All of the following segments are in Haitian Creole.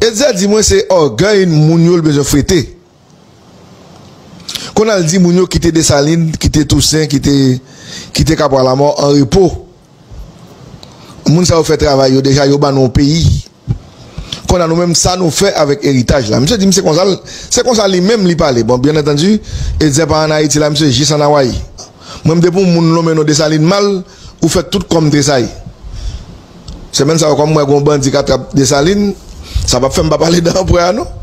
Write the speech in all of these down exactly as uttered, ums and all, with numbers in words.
Etzer di mwen se ògèy moun yo l bezwen frete. Kounye a l di moun yo kite Desalin, kite Tousen, kite, kite Kapwa Lamò an repo. Moun sa yo fè travay yo deja, yo ban nou yon peyi. Kounye a nou menm, sa nou fè avèk eritaj la? Misye di m se konsa l, se konsa li menm li pale. Bon, byen antandi, Etzer pa ann Ayiti la, misye jis ann Awayi. Mwen, m depi yon moun nonmen non Desalin mal, ou fè tout kò m tresayi. Semèn sa yo, kòm m wè gon bandi k ap trap Desalin, sa p ap fè m pa pale de anplwa a non.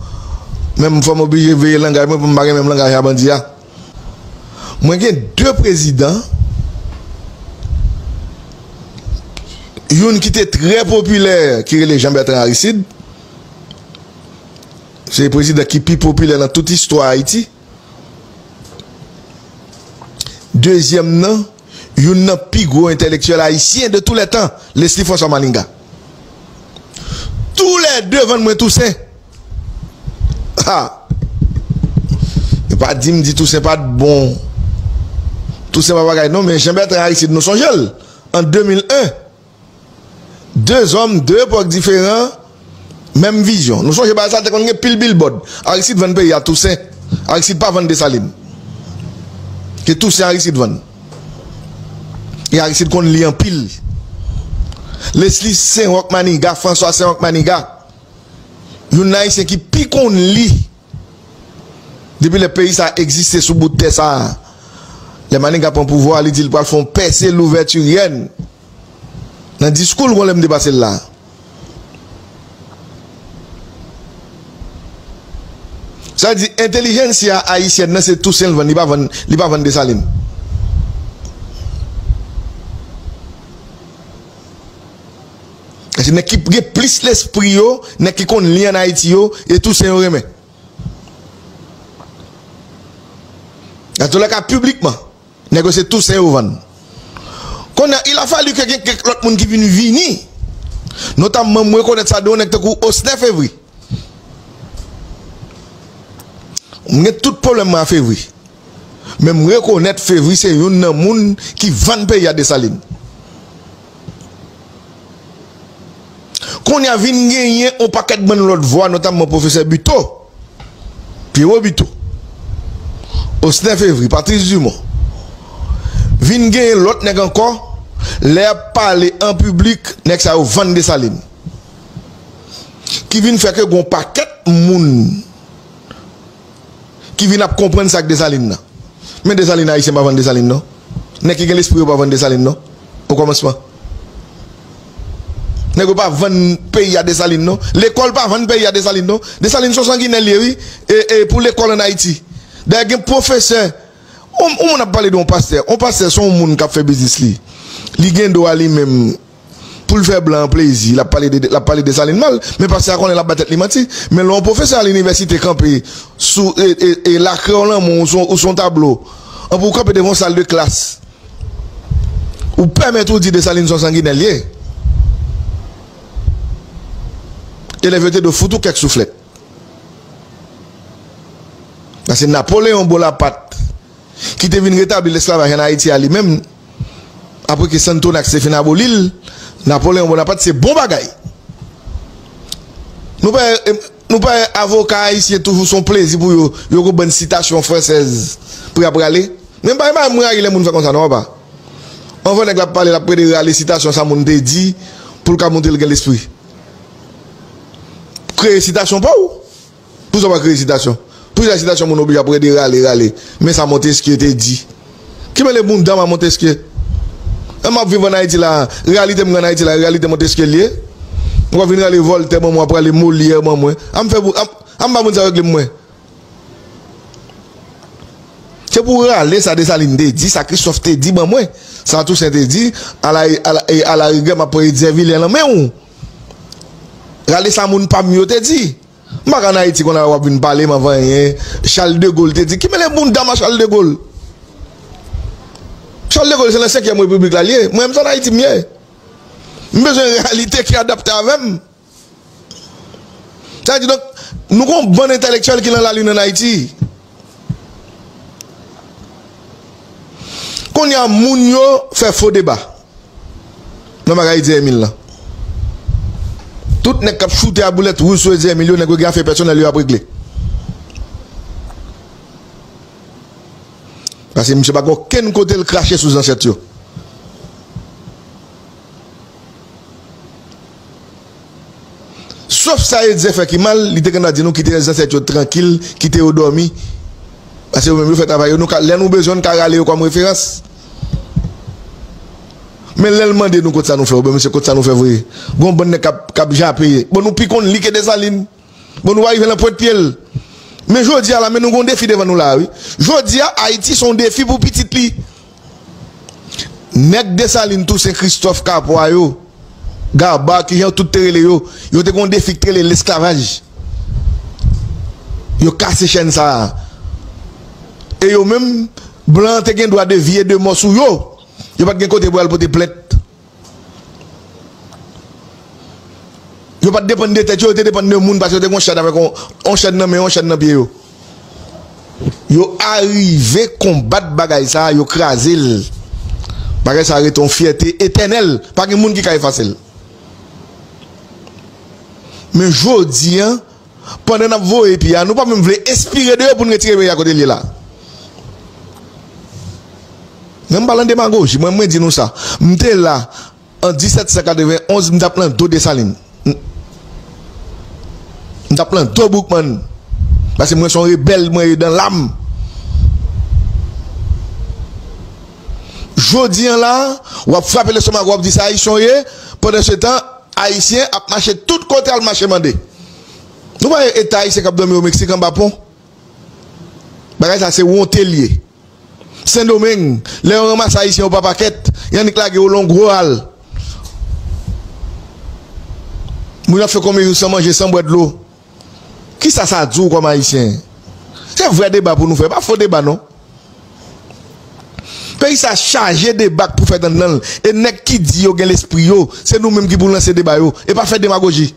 Men m fò m oblije veye langaj mwen pou m pa gen menm langaj a bandi a. Mwen gen de prezidan, youn ki te trè popilè, ki rele Jean Bertrand Aristide. Se prezidan ki pi popilè nan tout istwa Ayiti. Dezyèm nan, youn nan pi gwo entèlektyèl ayisyen de tous les temps, Leslie François Manigat. Toulède vann mwen Tousen. Ha! E pa di m di Tousen pa t bon. Tousen pa bagay non, men Jean Bertrand Aristide, nou sonje l, an de mil en. De zòm, de epòk diferan, menm vizyon. Nou sonje bagay sa te konn gen pil bilbòd. Aristide vann peyi a Tousen. Aristide pa vann Desalin. Se Tousen Aristide vann. E Aristide konn li anpil. Leslie Senwòk Manigat, François Senwòk Manigat. Youn nan Ayisyen ki pi konn li. Depi lè peyi sa egziste sou bout tè sa a, lè Manigat pran pouvwa a, li di l pral fè yon pèse louvètiryèn. Nan diskou l, gon lè m te pase l la. Sa di, entèlijensya ayisyèn nan, se Tousen l vann, li pa vann, li pa vann Desalin. Se nèg ki gen plis lespri yo, nèg ki konn li ann Ayiti yo, e Tousen yo renmen. Nan toulèka, piblikman, nèg yo se Tousen yo vann. Kounye a, il a fallu que gen kèk lòt moun ki vin vini. Notamman, m rekonèt sa de yon nèg tankou Osner Fevry. M gen tout pwoblèm mwen a Fevry. Men m rekonèt Fevry se youn nan moun ki vann peyi a Desalin. Kounye a vin genyen yon pakèt bann lòt vwa, notamman pwofesè Buteau, Pierrot Buteau, Osner Fevry, Patrice Dumont. Vin genyen lòt nèg ankò, lè y ap pale an piblik, nèg sa yo vann Desalin. Ki vin fè ke gon pakèt moun ki vin ap konprann sa k Desalin nan. Men Desalin, Ayisyen pa vann Desalin non. Nèg ki gen lespri yo pa vann Desalin non. Okòmansman. Nèg yo pa vann peyi a Desalin non. Lekòl pa vann peyi a Desalin non. Desalin se yon sanginè l ye wi. E, e pou lekòl ann Ayiti. Dayè gen pwofesè. Yon, yon moun ap pale de yon pastè. Yon pastè se yon moun k ap fè biznis li. Li gen dwa li menm pou l fè blan an plezi, l ap pale de, l ap pale Desalin mal, men pastè a konnen l ap ba tèt li manti. Men lè yon pwofesè a linivèsite kanpe sou, e, e, e lakrè w lanmò w sou, ou sou yon tablo, anpi w kanpe devan yon sal de klas, ou pèmèt ou di Desalin se yon sanginè l ye. Elèv yo te dwe fout ou kèk souflèt. Paske Napoleyon Bonapat ki te vin retabli lesklavaj ann Ayiti a li menm, apre ke Sonthonax te fin aboli l, Napoleyon Bonapat se bon bagay. Nou pa, nou pa avoka ayisyen toujou se yon plezi pou yo, yo gon bann sitasyon fransèz pou y ap rale. Men m pa, m pa, m rayi lè moun fè konsa non, papa. Anvan nèg la ap pale, l ap plede rale sitasyon sa moun te di pou l ka montre l gen lespri. Kreye sitasyon pa w. Poukisa w pa kreye sitasyon? Poukisa sitasyon moun oblije ap rele rale, rale? Men sa Montesquieu te di. Ki mele bounda m a Montesquieu? Lè m ap viv ann Ayiti la, reyalite m gen ann Ayiti la, reyalite Montesquieu l ye. Ou ap vin rale Voltaire ban mwen, ap rale Molière ban mwen. A m fè pou, a m, a m ba moun sa regle m mwen. Se pou rale sa Desalin te di, sa Christophe te di ban mwen. Sa Toussaint te di, a la, a la, e a la rigè, m ap pran Etzer Villiers nan men w. Rale sa moun pa m yo te di. M pa ka ann Ayiti kounye a w ap vin pale m anvan anyen. Charles de Gaulle te di, ki mele bounda m a Charles de Gaulle? Charles de Gaulle se nan senkyèm repiblik la l ye. Mwen menm se ann Ayiti m ye. M bezwen reyalite ki adapte avè m. Sa vle di, donk, nou gon bann entèlektyèl ki nan lalin ann Ayiti. Kounye a, moun yo fè fo deba nan bagay Etzer Emile lan. Tout nèg k ap choute a boulèt wouj sou Ezeye Emil yo, nèg yo gen afè pèsonèl yo ap regle. Paske misye pa gen okenn kote l krache sou zansèt yo. Sof sa Ezeye fè ki mal, li te konn di nou kite zansèt yo trankil, kite yo dòmi. Paske yo menm yo fè travay yo, nou ka, lè nou bezwen, nou ka rale yo kòm referans. Men lè l mande nou kot sa nou fè, oubyen misye kot sa nou fè vre. Gon bann nèg k ap, k ap jape. Bon, nou pi konn li ke Desalin. Bon, nou pa rive nan pwent pye l. Men jodi a la, men nou gon defi devan nou la, wi. Jodi a, Ayiti se yon defi pou pitit li. Nèg Desalin, Tousen, Kristòf, Kapwa yo, Gaba, kijan tout te rele yo, yo te gon defi ki te rele lesklavaj. Yo kase chèn sa a. E yo menm, blan an te gen dwa de vi e de mò sou yo. Yo pa t gen kote pou al pote plent. Yo pa t depann de tèt yo, yo te depann de moun, paske yo te gon chèn avèk on, on chèn nan men, on chèn nan pye yo. Yo arive konbat bagay sa a, yo kraze l. Bagay sa a rete yon fyète etènèl. Pa gen moun ki ka efase l. Men jodi a, pandan n ap voye pye a, nou pa menm vle enspire de yo pou n retire peyi a kote l ye la. Men m pa lan demagoji, mwen, mwen di nou sa. M te la, an disèt san katrevenn onz, m t ap lan do Desalin. M, m t ap lan do Boukman. Paske mwen se yon rebèl, mwen ye dan lam. Jodi a la, w ap frape lestomak, w ap di se Ayisyen w ye, pandan se tan, Ayisyen ap mache tout kote al mache mande. Nou pa wè eta Ayisyen k ap dòmi o Meksik anba pon? Bagay sa se wonte l ye. Sendomeng, lè yo ranmase Ayisyen yo pa pakèt, y annik lage yo lan yon gwo al. Moun ap fè konbyen jou san manje, san bwè dlo. Kisa sa di w kòm Ayisyen? Se vrè deba pou nou fè, pa fo deba non. Peyi sa chaje deba k pou fèt anndan l. E nèg ki di yo gen lespri yo, se nou menm ki pou lanse deba yo. E pa fè demagoji.